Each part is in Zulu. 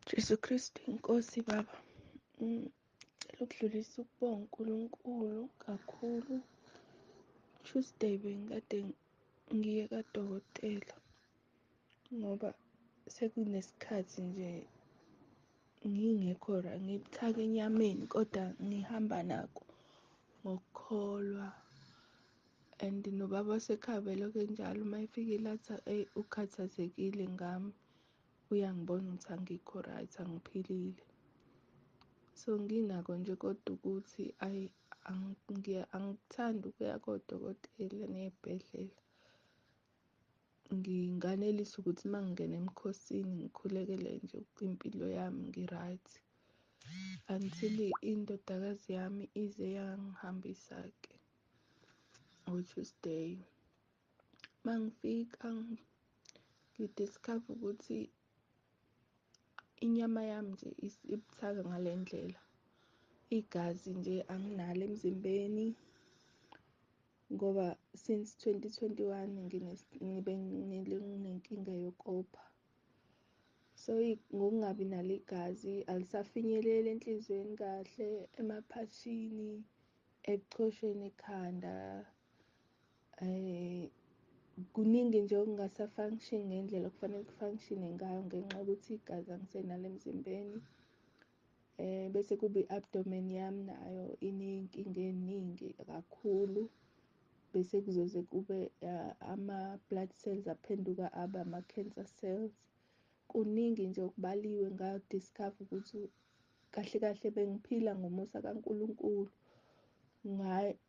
Jesu Kristu inkosi baba. Ngicela ukudlulisa ukubonga uNkulunkulu kakhulu. Tuesday bengikade ngiye kadokotela ngoba sekunesikhathi nje ngingekho ra, ngibuthaka enyameni kodwa ngihamba nako ngokukholwa. And nobaba wasekhaya belokhu enjalo, uma efika lathi eyi ukhathazekile ngami, uyangibona ukuthi angikho right, angiphilile. So nginako nje kodwa ukuthi ayi angikuthandi ukuya kodokotela ney'bhedlela. Nginganelisa ukuthi uma ngingena emkhosini ngikhulekele nje impilo yami ngi-right, until indodakazi yami ize yangihambisa-ke ngo-Tuesday. Uma ngifika ngidiscover ukuthi inyama yami nje ibuthaka ngale ndlela, igazi nje anginalo emzimbeni ngoba since 2021 ngibe nginenkinga yokopha. So ngokungabi nalo igazi alisafinyeleli enhliziyweni kahle, emaphashini, ebuchosheni ekhanda, kuningi nje okungasa-function ngendlela okufanele ku-function-e ngayo ngenxa yokuthi igazi angisenalo emzimbeni. Bese kuba i-abdomen yami nayo iney'nkinga ey'ningi kakhulu, bese kuzoze kube ama-blood cells aphenduka abe ama-cancer cells. Kuningi nje okubaliwe, nga-discover ukuthi kahle kahle bengiphila ngomusa kaNkulunkulu,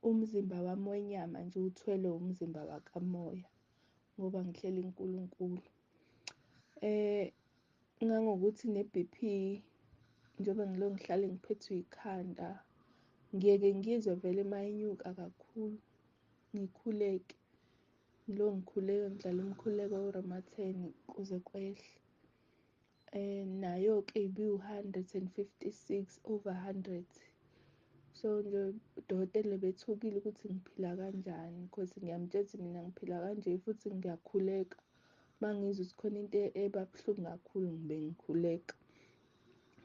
umzimba wami wenyama nje uthwele umzimba wakamoya ngoba ngihleli uNkulunkulu. Ngangokuthi ne-BP njengoba ngilo ngihlale ngiphethwe ikhanda, ngiyeke ngizwe vele mayinyuka kakhulu ngikhuleke, ngilo ngikhuleka ngidlala umkhuleko uRoma 10 kuze kwehle. Nayo-ke ibiwu-156 over 100. So nje udokotela bethukile ukuthi ngiphila kanjani, because ngiyamtshela ukuthi mina ngiphila kanje futhi ngiyakhuleka. Uma ngizwa ukuthi khona into eba buhlungu kakhulu ngibe ngikhuleka.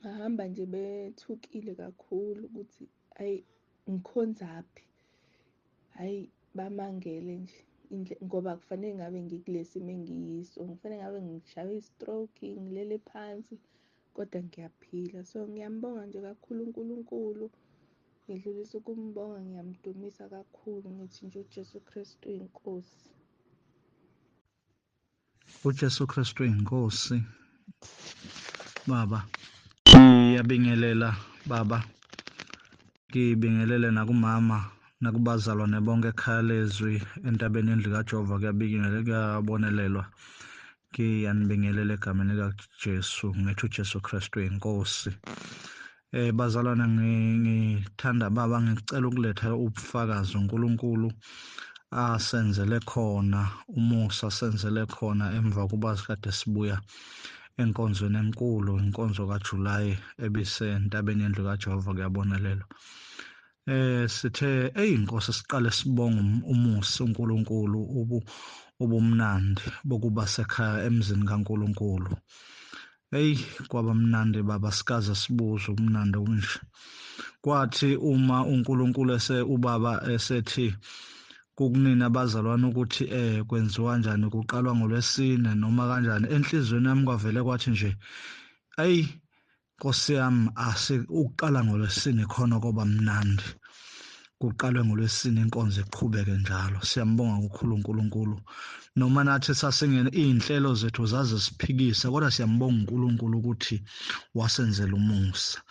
Ngahamba nje bethukile kakhulu ukuthi ayi ngikhonzaphi, hhayi bamangele nje ngoba kufanele ngabe ngikulesi simo engiyiso, ngifanele ngabe ngishaywe i-stroke ngilele phansi, kodwa ngiyaphila. So ngiyambonga nje kakhulu uNkulunkulu, ngidlulisa ukumbonga, ngiyamdumisa kakhulu, ngithi nje uJesu Kristu inkosi. uJesu Kristu inkosi. Baba, ngiyabingelela baba, ngibingelele nakumama nakubazalwane bonke ekhaya lezwi entabeni yendlu kaJehova, kuyabingelela, kuyabonelelwa. Ngiyanibingelela egameni likaJesu, ngithi uJesu Kristu inkosi. Bazalwane, ngithanda baba, ngicela ukuletha ubufakazi uNkulunkulu asenzele khona, umusa asenzele khona emva kuba sikade sibuya enkonzweni enkulu, inkonzo kaJuly ebisentabeni yendlu kaJehova, kuyabonelelwa. Sithe eyi Nkosi, siqale sibonga umusa uNkulunkulu ubumnandi bokuba sekhaya emzini kaNkulunkulu. Eyi kwaba mnandi baba, sikaze sibuze ubumnandi obunje. Kwathi uma uNkulunkulu ubaba esethi kukunini abazalwane ukuthi kwenziwa kanjani, kuqalwa ngolwesine noma kanjani, enhliziyweni yami kwavele kwathi nje ayi Nkosi yami, ukuqala ngolwesine khona koba mnandi, kuqalwe ngolwesine inkonzo iqhubeke njalo. Siyambonga kakhulu uNkulunkulu, noma nathi sasingene iy'nhlelo zethu zaze siphikise, kodwa siyambonga uNkulunkulu ukuthi wasenzela umusa.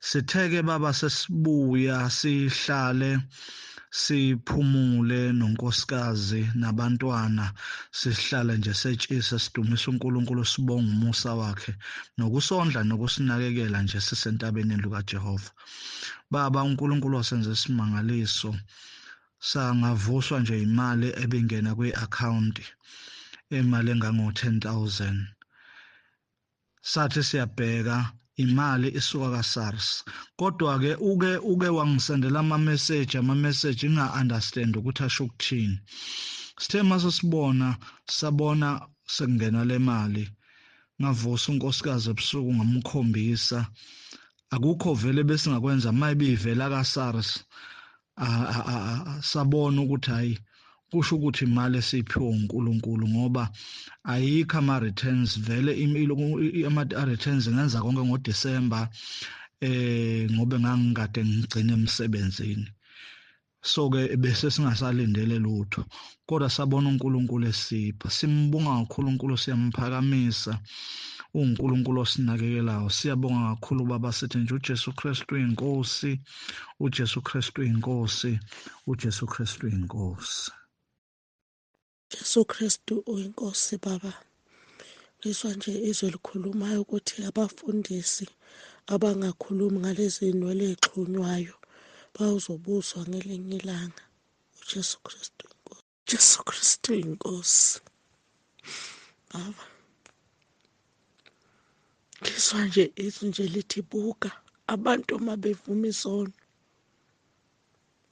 Sitheke baba sesibuya sihlale siphumule nonkosikazi nabantwana, sihlale nje setshise sidumise uNkulunkulu, sibonga umusa wakhe nokusondla nokusinakekela nje sisentabeni yendlu kaJehova. Baba, uNkulunkulu wasenze isimangaliso, sangavuswa nje imali ebingena kwi-account, imali engango 10,000. Sathi siyabheka imali isuka ka-SARS, kodwa ke uke wangisendela ama-message nginga-understand ukuthi asho ukuthini. Sithe mase sibona, sabona sekungena le mali, Ngavusa unkosikazi ebusuku ngamkhombisa, akukho vele besingakwenza mayibivela kaSARS. Sabona ukuthi hayi, kusho ukuthi imali esiphiwe uNkulunkulu, ngoba ayikho ama returns vele, ama returns ngenza konke ngoDecember ngoba ngangikade ngigcine emsebenzini. So ke bese singasalindele lutho, kodwa sabona uNkulunkulu esipha. Simbonga kakhulu uNkulunkulu, siyamphakamisa, uNkulunkulu osinakekelayo. Siyabonga kakhulu baba, sithi nje uJesu Kristu uyinkosi, uJesu Kristu uyinkosi, uJesu Kristu uyinkosi. Jesu Kristu uyinkosi baba. Ngizwa nje izwi likhulumayo ukuthi abafundisi abangakhulumi ngalezi nwele ey'xhunywayo bayozobuzwa ngelinye ilanga. uJesu Kristu inkosi. Jesu Kristu inkosi. Baba, ngizwa nje izwi nje lithi buka abantu uma bevuma izono,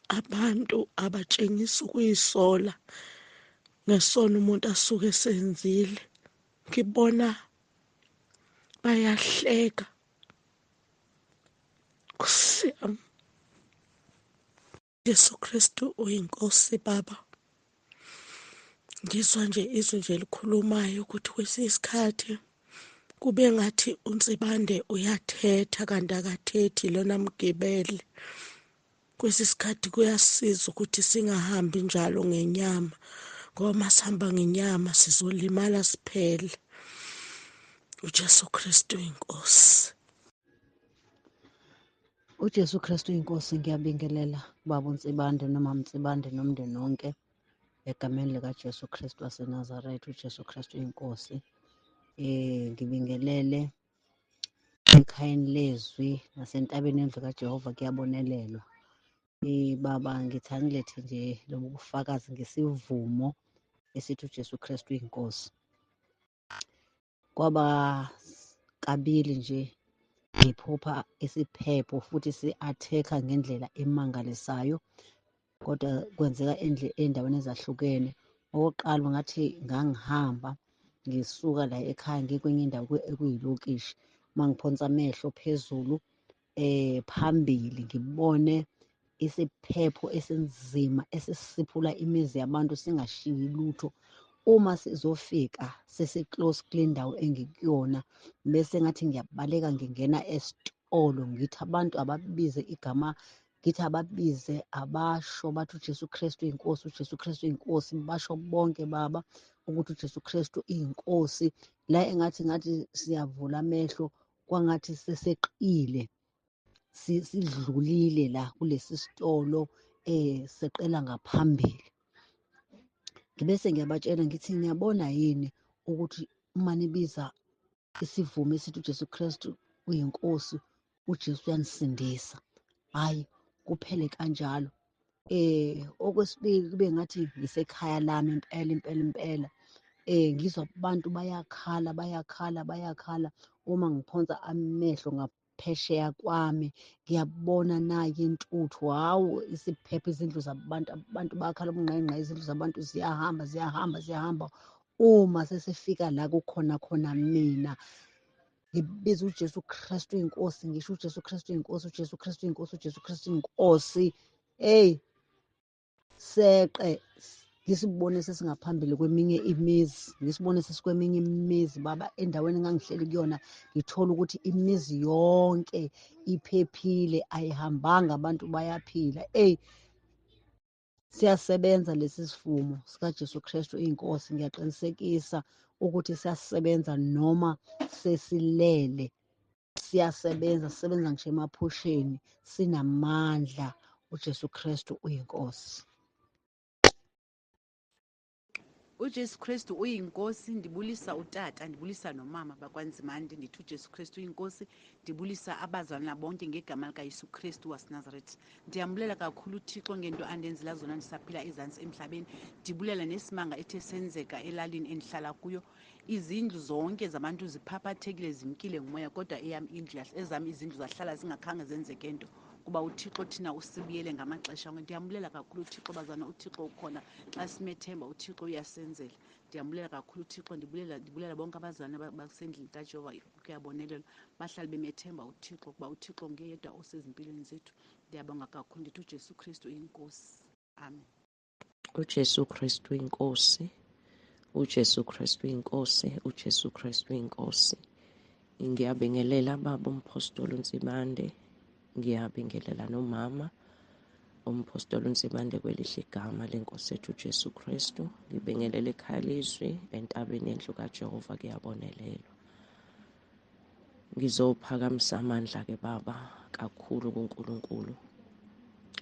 abantu abatshengisa ukuyisola ngesono umuntu asuke esenzile. Ngibona bayahleka. Nkosi yami, Jesu Kristu uyinkosi baba. Ngizwa nje izwi nje likhulumayo ukuthi kwesinye isikhathi kube ngathi uNsibande uyathetha kanti akathethi lona mgibele. Kwesinye isikhathi kuyasiza ukuthi singahambi njalo ngenyama, ngoba masihamba ngenyama sizolimala siphele. uJesu Kristu inkosi. uJesu Kristu inkosi. Ngiyabingelela baba uNsibande noma Mnsibande nomndeni wonke egameni likaJesu Kristu waseNazaretha. uJesu Kristu inkosi. Ngibingelele ekhayeni lezwi nasentabeni yendlu kaJehova kuyabonelelwa. Baba, ngithi angilethe nje lobu bufakazi ngesivumo esithi uJesu Kristu inkosi. Kwaba kabili nje ngiphupha isiphepho futhi si-attack-a ngendlela emangalisayo, kodwa kwenzeka ey'ndaweni ezahlukene. Okokuqala ngathi ngangihamba ngisuka la ekhaya ngikwenye indawo ekuyilokishi, uma ngiphonsa amehlo phezulu phambili ngibone isiphepho esinzima esisiphula imizi yabantu singashiyi lutho. Uma sizofika sesi-close kule ndawo engikuyona, bese ngathi ngiyabaleka ngingena esitolo, ngithi abantu ababize igama, ngithi ababize abasho bathi uJesu Kristu uyinkosi, uJesu Kristu uyinkosi. Basho bonke baba ukuthi uJesu Kristu uyinkosi. La engathi ngathi siyavula amehlo kwangathi seseqile, sidlulile la kulesi sitolo, seqela ngaphambili. Ngibese ngiyabatshela ngithi niyabona yini ukuthi uma nibiza isivumo esithi uJesu Kristu uyinkosi, uJesu uyanisindisa. Hhayi, kuphele kanjalo. Okwesibili kube ngathi ngisekhaya lami impela impela impela. Ngizwa abantu bayakhala bayakhala bayakhala. Uma ngiphonsa amehlo ngaphesheya kwami ngiyabona nayi intuthu. Hawu, isiphepho, izindlu zabantu, abantu bakhala ubungqengqe, izindlu zabantu ziyahamba ziyahamba ziyahamba. Uma sesifika la kukhona khona mina, ngibiza uJesu Kristu inkosi, ngisho uJesu Kristu inkosi, uJesu Kristu inkosi, uJesu Kristu inkosi. Hey, seqe ngisibone sesingaphambili kweminye imizi, ngisibone sesikweminye imizi baba. Endaweni engangihleli kuyona ngithola ukuthi imizi yonke iphephile, ayihambanga, abantu bayaphila. Ey, siyasebenza lesi sifumo sikaJesu Kristu inkosi. Ngiyaqinisekisa ukuthi siyasebenza noma sesilele, siyasebenza, sisebenza ngisho emaphusheni, sinamandla. uJesu Kristu uyinkosi. uJesu Kristu uyinkosi. Ndibulisa utata, ndibulisa nomama bakwaNzimande, ndithi uJesu Kristu uyinkosi. Ndibulisa abazalwana bonke ngegama likaYesu Kristu waseNazaretha. Ndiyambulela kakhulu uThixo ngento andenzela zona ndisaphila ezantsi emhlabeni. Ndibulela nesimanga ethe senzeka elalini endihlala kuyo. Izindlu zonke zabantu ziphaphathekile, zimkile ngumoya, kodwa eyam indlu, ezam izindlu zahlala zingakhange zenzeke nto. Kuba uThixo thina usibuyele ngamaxesha onke. Ndiyambulela kakhulu uThixo, bazana. UThixo ukhona xa simethemba, uThixo uyasenzela. Ndiyambulela kakhulu uThixo, ndibulela bonke abazalwane basendlini kaJehova kuyabonelelwa, bahlale bemethemba uThixo, kuba uThixo ngeyedwa osezimpilweni zethu. Ndiyabonga kakhulu, ndithi uJesu Kristu uyinkosi. Amen. UJesu Kristu inkosi, uJesu Kristu inkosi, uJesu Kristu inkosi. Ngiyabingelela baba uMphostoli uNsibande, ngiyabingelela nomama uMphostoli uNsibande kwelihle igama lenkosi ethu uJesu Kristu. Ngibingelela ekhaya lizwi entabeni yendlu kaJehova kuyabonelelwa. Ngizophakamisa amandla-ke baba kakhulu kuNkulunkulu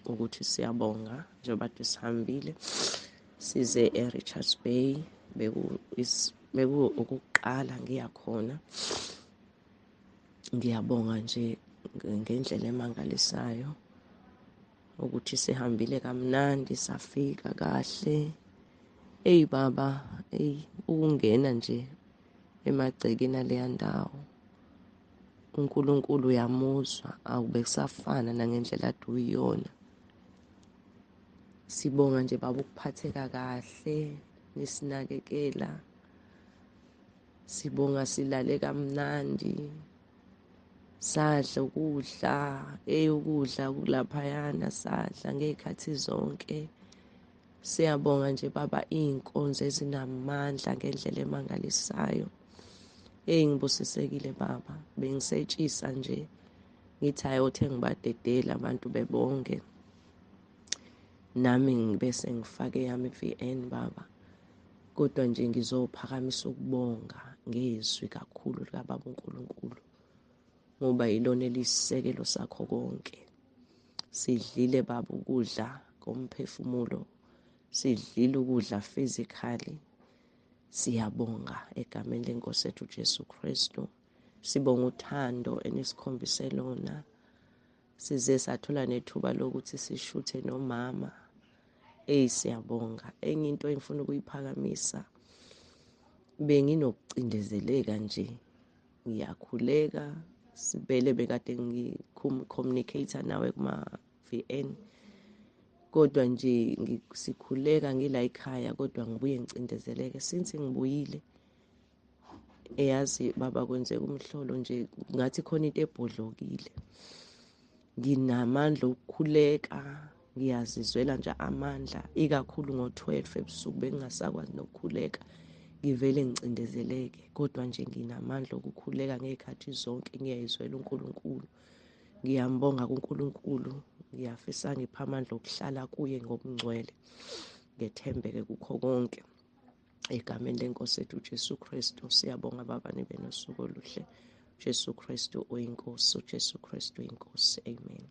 ukuthi siyabonga njengoba kade sihambile size e-Richards Bay, beku ukuqala ngiyakhona. Ngiyabonga nje ngendlela emangalisayo ukuthi sihambile kamnandi safika kahle. Eyi baba, eyi ukungena nje emagcekeni aleya ndawo, uNkulunkulu uyamuzwa, awube kusafana nangendlela ade uyiyona. Sibonga nje baba ukuphatheka kahle, nisinakekela. Sibonga silale kamnandi, sadla ukudla, eyi ukudla kulaphayana sadla ngey'khathi zonke. Siyabonga nje baba iy'nkonzo ezinamandla ngendlela emangalisayo. Eyi ngibusisekile baba, bengisetshisa nje ngithi hhayi othe ngibadedele abantu bebonge, nami ngibese ngifake eyami i-V_N baba. Kodwa nje ngizophakamisa ukubonga ngezwi kakhulu likababa uNkulunkulu, ngoba yilona eliyisisekelo sakho konke. Sidlile baba ukudla komphefumulo, sidlile ukudla physically. Siyabonga egameni lenkosi ethu uJesu Kristu. Sibonga uthando enisikhombise lona. Size sathola nethuba lokuthi sishuthe nomama. Eyi siyabonga. Enye into engifuna ukuyiphakamisa, benginokucindezeleka nje, ngiyakhuleka sibele bekade ngi-communicate nawe kuma-V_N, kodwa nje sikhuleka ngila ekhaya, kodwa ngibuye ngicindezeleke. Since ngibuyile, eyazi baba kwenzeka umhlolo nje, ngathi khona into ebhodlokile. Nginamandla okukhuleka, ngiyazizwela nje amandla, ikakhulu ngo-12 ebusuku bengingasakwazi nokukhuleka, ngivele ngicindezeleke, kodwa nje nginamandla okukhuleka ngey'khathi zonke, ngiyayizwela uNkulunkulu. Ngiyambonga kuNkulunkulu, ngiyafisa ngipha amandla okuhlala kuye ngobungcwele, ngethembeke kukho konke. Egameni lenkosi ethu uJesu Kristu, siyabonga baba, nibe nosuku oluhle. Jesu Kristu uyinkosi, uJesu Kristu uyinkosi. Amen.